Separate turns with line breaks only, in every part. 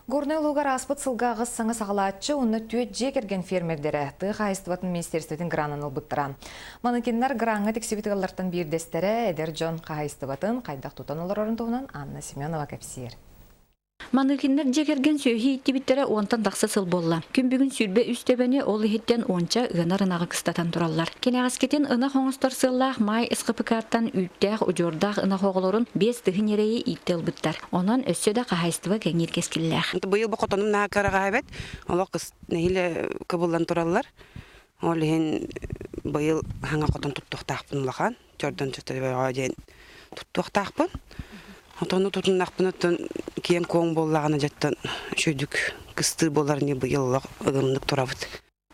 Горнай улуугар ааспыт сылга аҕыс саҥа саҕалааччы уонна түөрт дьиэ кэргэн фермердэрэ тыа хаһаайыстыбатын министиэристибэтин гранын ылбыттара. Маныкиннар граҥҥа тиксибит ыаллартан биирдэстэрэ эдэр дьон хаһаайыстыбатын хайдах тутан олорорун туһунан Анна Семенова кэпсиир.
Маныкиннар дьиэ кэргэн сүөһү ииттибиттэрэ уонтан тахса сыл буолла. Күн бүгүн 23 төбөнү, ол иһиттэн уонча ыанар ынаҕы кыстатан тураллар. Кэнэҕэскитин ынах оҥостор сыаллаах Маай СХПК-ттан үүттээх, удьуордаах ынах оҕолорун 5 тыһы ньирэйи ииттэ ылбыттар. Онон өссө да хаһаайыстыба кэҥиир кэскиллээх.
Быйыл бу хотонум наһаа кыраҕа эбит. Олох нэһиилэ кыбыллан тураллар. Ол иһин быйыл хаҥа хотон туттуохтаахпын улахан. Чордон чөтөрөҕө диэн туттуохтаахпын. Отону тутуннахпына оттон киэҥ-куоҥ буоллаҕына дьэттэн үчүгдүк кыстыы буолар ини быйыл олох ыгымнык турабыт.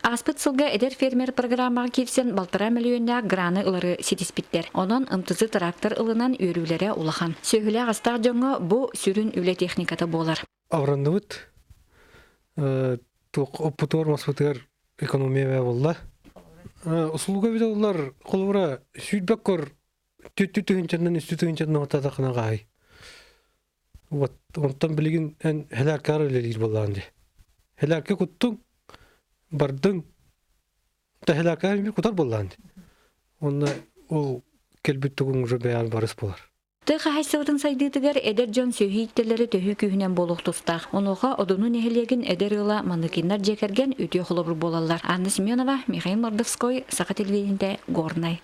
Ааспыт сылга эдэр фермер программаҕа киирсэн балтараа мөлүйүөннээх граны ылары ситиспиттэр. Онон МТЗ трактор ылынан үөрүүлэрэ улахан. Сүөһүлээх-астаах дьоҥҥо бу сүрүн үлэ техниката буолар.
Абыранныбыт. Туох оппутугар маспытыгар экономия буолла. Услуга видеолар холобура сүүрбэккор түттү тыһыынчаннан үстү тыһыынчаннан отатахына хаай. Вот онтон билигин эн хэлээркээр үлэлиир буоллаҕын дии. Хэлээркэ куттуҥ, бардыҥ, тэһэлээркээр эмиэ кутар буоллаҕын дии. Онно ол кэлбит тугуҥ уже бэйэҕин барыс буолар.
Тыа хаһаайыстыбатын сайдыытыгар эдэр дьон сүөһү ииттэллэрэ төһүү күүһүнэн буолуох тустаах. Онуоха Одуну нэһилиэгин эдэр ыала Маныкиннар дьиэ кэргэн үтүө холобур буолаллар. Анна Семенова, Михаил Мордовской, Саха телевидениетэ, Горнай.